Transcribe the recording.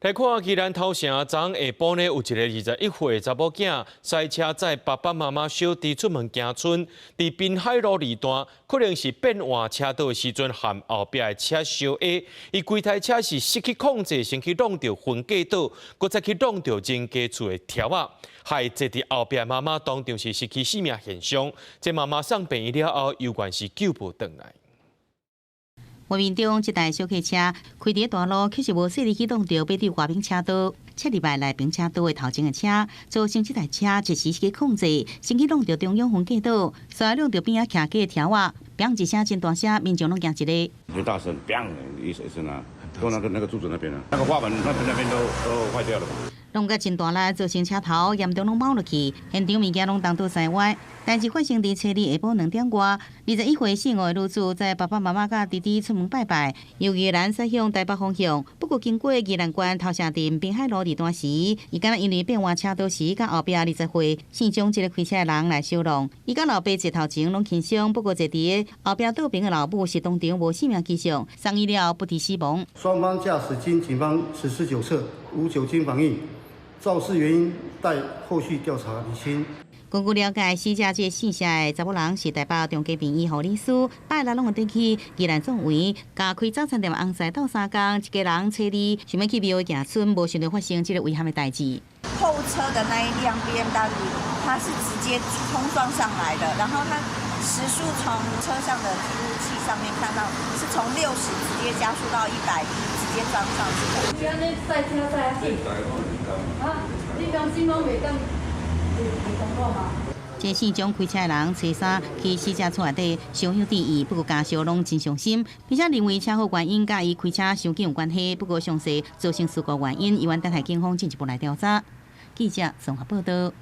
來看宜蘭頭城，昨昏下晡呢，有一個21歲查某囝，駛車載爸爸媽媽小弟出門行春，佇濱海路二段，可能是變換車道的時陣，和後壁的車相挨，伊規台車是失去控制，先去挵著分隔島，閣再去挵著人家厝的柱仔，害坐佇後壁媽媽當場是失去性命現場。這媽媽送病院了後，猶原是救無轉來。畫面中，這台小客車開佇大路，卻是無細膩去挵著欲對外邊車道，切入來內邊車道的頭前的車，造成這台車一時失去控制，先去挵著中央分隔島，煞挵著邊仔徛架的柱仔，砰一聲真大聲，民眾攏驚一下。最大聲，砰一聲啊，到那個柱子那邊啊，那個畫板那邊都壞掉了。弄個真大力，造成車頭嚴重攏貓落去，現場物件攏東倒西歪。代誌發生佇初二下晡2點外，21歲姓吳的女子載爸爸媽媽佮弟弟出門拜拜，由宜蘭駛向台北方向。不過經過宜蘭縣頭城鎮濱海路二段時，伊敢若因為變換車道時，佮後壁20歲姓張這個開車的人來相挵。伊佮老爸坐頭前攏輕傷，不過坐佇後壁倒爿的老母是當場無性命跡象，送醫了後不治死亡。雙方駕駛經警方實施酒測，無酒精反應。肇事原因待後續調查釐清。根據了解，死者這個姓謝的查某人是台北長庚病院護理師，拜六攏會轉去宜蘭總會，共開早餐店翁婿鬥相共，一家人初二想欲去廟宇行春，無想著發生這個遺憾的代誌。後車的那一輛 BMW，它是直接衝撞上來的，然後它時速從車上的記錄器上面看到，是從60直接加速到110，直接撞上去的。你按呢賽車賽啊緊？啊，你當心攏袂當袂通過嗎？這姓張開車的人，初三去死者厝內底相向致意，不過家屬攏真傷心，並且認為車禍原因佮伊開車傷緊有關係。不過詳細造成事故原因，猶原等待警方進一步來調查。記者綜合報道。